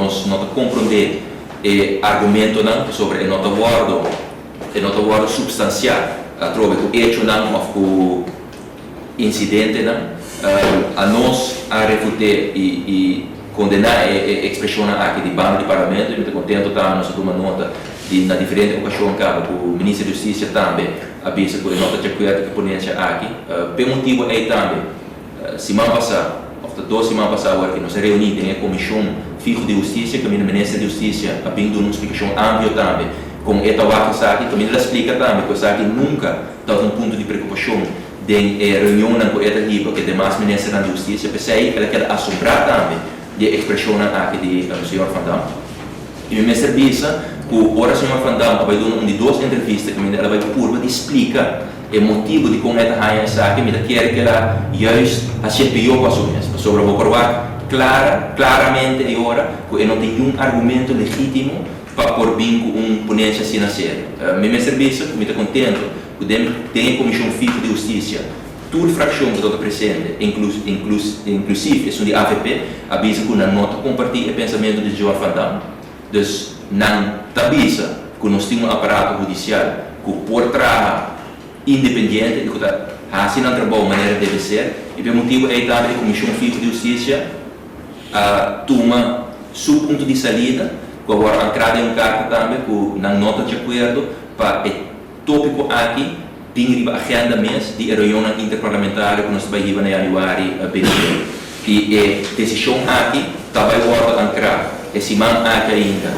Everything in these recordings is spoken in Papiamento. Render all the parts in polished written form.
Nos no ta komprondé e argumentonan pasobra e no ta wòrdu supstansiá atrobe ku echonan òf ku insidentenan. Anos a refut'é i kondená e ekspreshonnan aki di banda di parlamento i mi ta kontentu tambe, nos a tuma nota di na diferente okashon kaba ku minister di Hustisia tambe a bisa ku e no ta di akuerdo ku e ponensia aki. P'e motibu ei tambe siman pasá òf ta 2 siman pasá awor ku nos a reuní den e komishon fiho di hustisia, kaminda minister di Hustisia a bin duna un splikashon amplio tambe kon e ta wak esaki, kaminda el a splika tambe ku esaki nunka ta un punto di preokupashon den e reunionnan ku e ta hiba ku e demas ministernan di hustisia. P'esei el a keda asombrá tambe di e ekspreshonnan aki di señor Van Dam. I mi mester bisa ku ora señor Van Dam a bai duna un di dos entrevista kaminda el a bai purba di splika e motibu di kon e ta haña esaki, mi ta kere ku el a juist hasié pió pa su mes, pasobra bo por wak klaramente e ora ku e no tin niun argumento legítimo pa por bin ku un ponensia asina serio. Mi mester bisa ku mi ta kontentu ku den e komishon fiho di hustisia tur frakshon ku tabata presente, inklusive esun di AVP, a bisa ku nan no ta kompartí e pensamentu di señor Van Dam. Dus nan ta bisa ku nos tin un aparato hudisial ku por traha independiente i ku ta hasi nan trabou manera debe ser, i p'e motibu ei tambe e komishon fiho di hustisia a tuma su punto di salida, ku awor ankrá den un karta tambe ku nan no ta di akuerdo pa e tópiko aki bin riba agenda mes di e reunionnan interparlamentario ku nos ta bai hiba na yanüari benidero. I e desishon aki ta bai wòrdu ankrá e siman aki ainda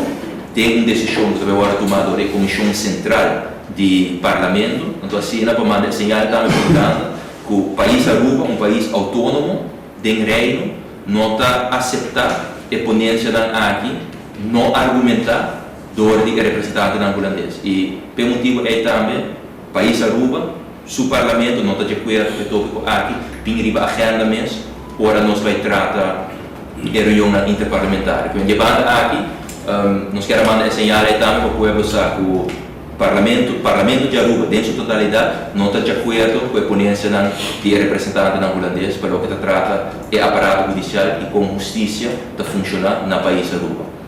den un desishon ku ta bai wòrdu tumá dor e komishon sentral di parlamento. Anto asina pa manda e señal tambe pa Hulanda ku pais Aruba, un pais outónomo den Reino, no ta aseptá e ponensianan aki no argumentá dor di e representantenan hulandes. I p'e motibu ei tambe pais Aruba su parlamento no ta di akuerdo ku e tópiko aki bin riba agenda mes ora nos bai trata e reunionnan interparlamentario. Ku di e banda aki nos kier a manda e señal ei tambe pa pueblo sa ku parlamento di Aruba den su totalidat no ta di akuerdo ku e ponensianan di e representantenan hulandes pa loke ta trata e aparato hudisial i kon hustisia ta funshoná na pais Aruba.